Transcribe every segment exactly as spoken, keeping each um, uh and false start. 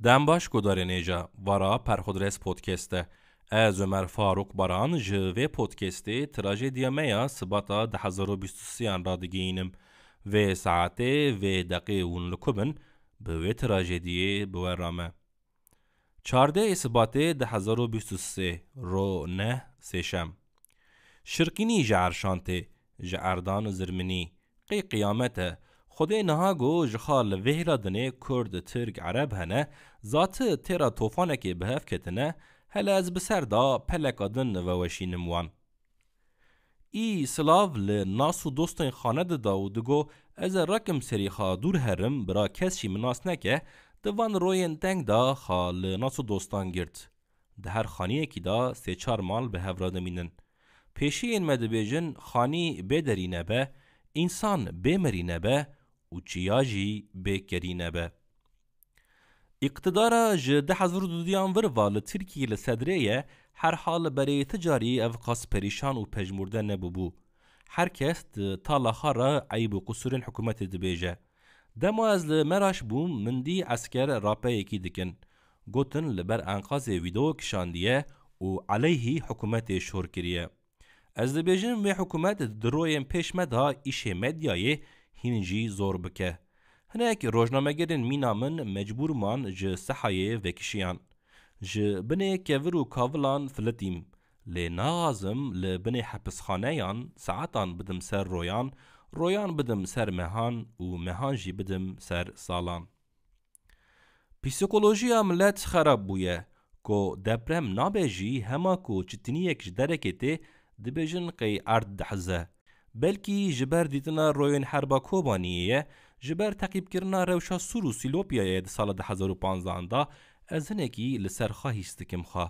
Dem baş guhdarên hêja, vara Perxudres Podcast e. Ez Ömer Faruk Baran ji vê podcastê trajediya me ya Sibata du hezar û bîst û sê an radigihînim. Vê saetê, vê deqê hûn li ku bin, bi wê trajediyê bi we re me. Çardeh Sibatê du hezar û bîst û sê, ro neh, sêşem. Şirkînî ji erşan tê, ji erdan zirminî. Qey qiyamet e. Xwedê niha got, ji xwe li vê hêla dinê Kurd, Tirk, Ereb hene, zati têra tofanekê bi hev ketine, hele ez bi ser da peleka din veweşînim wan. Î silav li nas û dostên xane dida û digo, ez ê rekim serî xwe dûr herim, bira kes jî min nas neke, di van royên teng de xwe li nas û dostan girt. Di her xaniyekî de sê çar mal bi hev re dimînin. Pêşiyên me dibêjin, xanî bê derî nebe, însan bê mirî nebe û çiya jî bê kerî nebe. Îqtidara ji du hezar û duduyan vir va li Tirkiyê li sedrê ye, herhal berê ti carî ev qas perîşan û pejmûrde nebûbû. Her kes di tala xwe re eyb û qusûrên hikûmetê dibêje. Dema ez li Meraş bûm, min dî esker rapeyekî dikin. Gotin li ber enqazê wîdeo kişandiye û eleyhî hikûmetê şor kiriye. Ez dibêjim, wê hikûmet di royên pêş me de îşê medyayê hîn jî zor bike. Hinek rojnamegerên mîna min mecbûr man ji sehayê vekişiyan. Ji binê kevir û kavilan filitîm. Lê naxazim li binê hepisxaneyan saetan bidim ser royan, royan bidim ser mehan û mehan jî bidim ser salan. Psîkolojiya milet xerab bûye. Ku deprem nabe jî, hema ku çitiniyek ji derekê tê, dibêjin qey erd dihize. Belkî ji ber dîtina royên herba Kobaniyê ye, ji ber teqîbkirina rewşa Sûr û Sîlopyayê di sala du hezar û panzdehan de, ez hinekî li ser xwe hîs dikim xwe.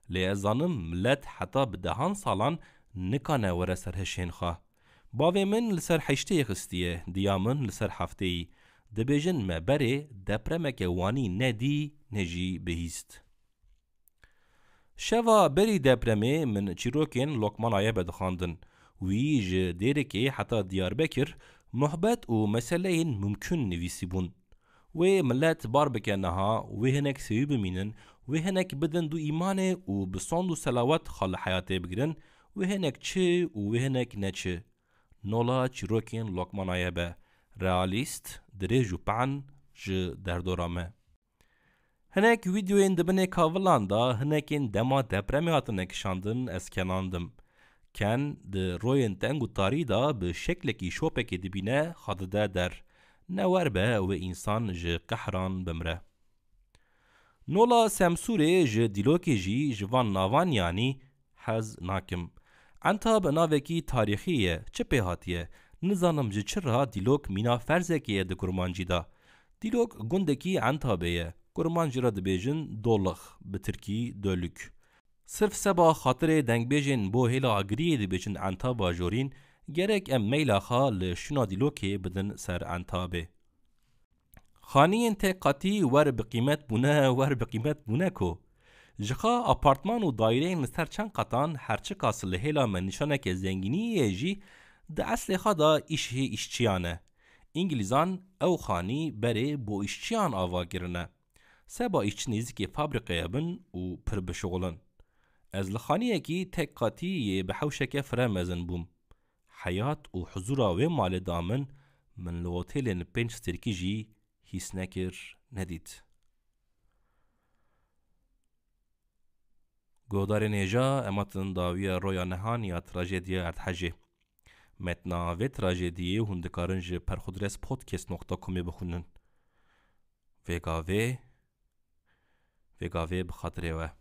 Lê ez zanim milet heta bi dehan salan nikane were ser hişên xwe. Bavê min li ser heştê xistiye, diya min li ser hefteyî. Dibêjin me berê depremeke wanî ne dî ne jî bihîst. Şeva berî depremê min çîrokên Lokman Ayebe dixwandin. Wî ji Dêrikê heta Diyarbekir muhbet û meseleyên mumkun nivîsîbûn. Wê milet bar bike niha, wê hinek sewî bimînin, wê hinek bidin dû îmanê û bi sond û selawat xwe li heyatê bigirin, wê hinek çi û wê hinek ne çi. Nola çîrokên Lokman Ayebe, realîst, dirêj û pehn ji derdora me. Hinek vîdeoyên di binê kavilan de, hinekên dema depremê hatine kişandin, ez kenandim. Ken di royên teng û tarî de bi şeklekî şopekê dibîne, xwe dide der. Ne wer be wê însan ji qehran bimre. Nola Semsûrê ji Dîlokê jî ji van navan yanî hez nakim. Entab navekî tarîxî ye, çi pê hatiye? Nizanim ji çi re Dîlok mîna ferzekê ye di kurmancî de. Dîlok gundekî Entabê ye. Kurmancî re dibêjin Dolix, bi tirkî Dölük. Sirf seba xatirê dengbêjên bo hêla Agiriyê dibêjin Entaba Jorîn, gerek em meyla xwe li şûna Dîlokê bidin ser Entabê. Xaniyên tek qatî wer bi qîmet bûne, wer bi qîmet bûne ku. Ji xwe apartman û daîreyên li ser çend qatan, her çiqas li hêla me nîşaneke zengîniyê ye jî, di eslê xwe de îşê îşçiyan e. Îngilîzan ew xanî berê bo îşçiyan ava kirine. Seba îşçi nêzîkê fabrîqeya bin û pir bişuxulin. Ez li xaniyekî tek qatî yê bi hewşeke fireh mezin bûm. Heyat û huzûra wê malê da min, min li otêlên pênc stêrkî jî hîs nekir, nedît. Guhdarên hêja, em hatin dawiya roya nehan ya trajediya Erdhejê. Metna vê trajediyê hûn dikarin ji perxudres podcast nokta comê bixwînin. Vê gavê, vê gavê bi xatirê we.